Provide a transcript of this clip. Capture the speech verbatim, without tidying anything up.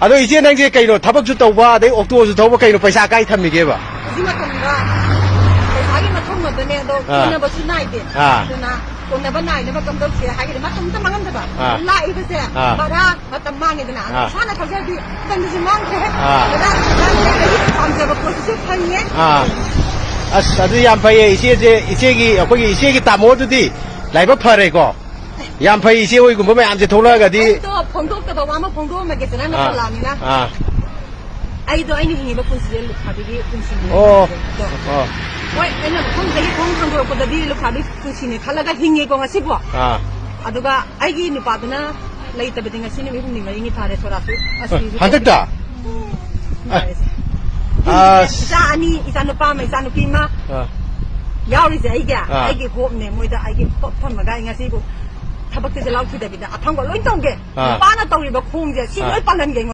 ꯑꯗꯣ ꯏꯆꯦ, ꯅꯪꯁꯦ ꯀꯩꯅꯣ, ꯊꯕꯛꯁꯨ ꯇꯧꯕ, ꯑꯗꯩ ꯑꯣꯛꯇꯣꯁꯨ ꯊꯧꯕ, ꯀꯩꯅꯣ, ꯄꯩꯁꯥ ꯀꯥꯏ ꯊꯝꯃꯤꯒꯦꯕ? ꯍꯧꯖꯤꯛ ꯃꯇꯝꯗ ꯄꯩꯁꯥꯒꯤ ꯃꯊꯧ ꯉꯥꯛꯇꯅꯦ, ꯑꯗꯣ ꯑꯥ꯫ ꯀꯣꯟꯅꯕꯁꯨ ꯅꯥꯏꯗꯦ꯫ ꯑꯥ꯫ ꯑꯗꯨꯅ ꯀꯣꯟꯅꯕ ꯅꯥꯏꯅꯕ ꯀꯝꯗꯧꯁꯦ ꯍꯥꯏꯒꯗꯤ ꯃꯇꯝ ꯑꯝꯇ ꯃꯥꯡꯍꯟꯗꯕ꯫ ꯑꯥ꯫ ꯂꯥꯛꯏꯕꯁꯦ ꯑꯥ꯫ ꯚꯔꯥ ꯃꯇꯝ ꯃꯥꯡꯉꯦꯗꯅ꯫ ꯑꯗꯣ ꯑꯥ꯫ ꯏꯁꯥꯅ ꯊꯧꯖꯔꯗꯤ ꯃꯇꯝꯗꯨꯁꯨ ꯃꯥꯡꯗ꯭ꯔꯦ꯫ ꯑꯥ꯫ ꯑꯗ ꯏꯁꯥꯅ ꯑꯩꯒꯤ ꯄꯥꯝꯖꯕ ꯄꯣꯠꯁꯤꯁꯨ ꯐꯪꯉꯦ꯫ ꯑꯥ꯫ ꯑꯁ, ꯑꯗꯨ ꯌꯥꯝ ꯐꯩꯌꯦ ꯏꯆꯦꯁꯦ, ꯏꯆꯦꯒꯤ, ꯑꯩꯈꯣꯏꯒꯤ ꯏꯆꯦꯒꯤ ꯇꯥꯃꯣꯗꯨꯗꯤ ꯂꯥꯏꯕꯛ ꯐꯔꯦꯀꯣ꯫ ꯌꯥꯝ ꯐꯩ, ꯏꯆꯦ ꯍꯣꯏꯒꯨꯝꯕ ꯃꯌꯥꯝꯁꯦ ꯊꯣꯛꯂꯛꯑꯒꯗꯤ꯫ ꯑꯩꯗꯣ ꯐꯣꯡꯗꯣꯛꯇꯕ ꯋꯥ ꯑꯃ ꯐꯣꯡꯗꯣꯛꯑꯝꯃꯒꯦ, ꯅꯪꯅ ꯑꯥ꯫ ꯍꯜꯂꯛꯑꯃꯤꯅ꯫ ꯑꯥ꯫ ꯑꯩꯗꯣ ꯑꯩꯅ ꯍꯤꯡꯉꯤꯕ ꯄꯨꯟꯁꯤꯁꯦ ꯂꯨꯈꯥꯕꯤꯒꯤ ꯄꯨꯟꯁꯤꯅꯦ꯫ ꯑꯣ꯫ ꯑꯗꯣ ꯑꯣ꯫ ꯍꯣꯏ, ꯑꯩꯅ ꯈꯣꯡꯗꯒꯤ ꯈꯣꯡ ꯊꯥꯡꯗꯣꯔꯛꯄꯗꯗꯤ ꯂꯨꯈꯥꯕꯤ ꯄꯨꯟꯁꯤꯅꯦ ꯈꯜꯂꯒ ꯍꯤꯡꯉꯦꯀꯣ ꯉꯁꯤꯕꯣ꯫ ꯑꯥ꯫ ꯑꯗꯨꯒ ꯑꯩꯒꯤ ꯅꯨꯄꯥꯗꯨꯅ ꯂꯩꯇꯕꯗꯤ ꯉꯁꯤ ꯅꯨꯃꯤꯠ ꯍꯨꯝꯅꯤ ꯃꯔꯤꯅꯤ ꯐꯥꯔꯦ, ꯁꯣꯔꯥꯠꯁꯨ ꯑꯁꯤꯁꯨ ꯍꯟꯗꯛꯇ? ꯐꯥꯔꯦꯁꯦ꯫ ꯑꯁ꯫ ꯏꯆꯥ ꯑꯅꯤ, ꯏꯆꯥ ꯅꯨꯄꯥ ꯑꯃ, ꯏꯆꯥ ꯅꯨꯄꯤ ꯑꯃ ꯑꯥ꯫ ꯌꯥꯎꯔꯤꯁꯦ ꯑꯩꯒꯤ꯫ ꯑꯥ꯫ ꯑꯩꯒꯤ ꯍꯣꯞꯅꯦ, ꯃꯣꯏꯗ ꯑꯩꯒꯤ ꯍꯣꯞ ꯊꯝꯃꯒ ꯑꯩ ꯉꯁꯤꯕꯨ ꯊꯕꯛꯇꯤ ꯆꯤꯜꯍꯥꯎ ꯊꯤꯗꯕꯤꯗ ꯑꯐꯪꯕ ꯂꯣꯏ ꯇꯧꯒꯦ꯫ ꯑꯥ꯫ ꯅꯨꯄꯥꯅ ꯇꯧꯔꯤꯕ ꯈꯣꯡꯁꯦ ꯁꯤ ꯑꯥ꯫ ꯂꯣꯏ ꯄꯥꯜꯍꯟꯒꯦ꯫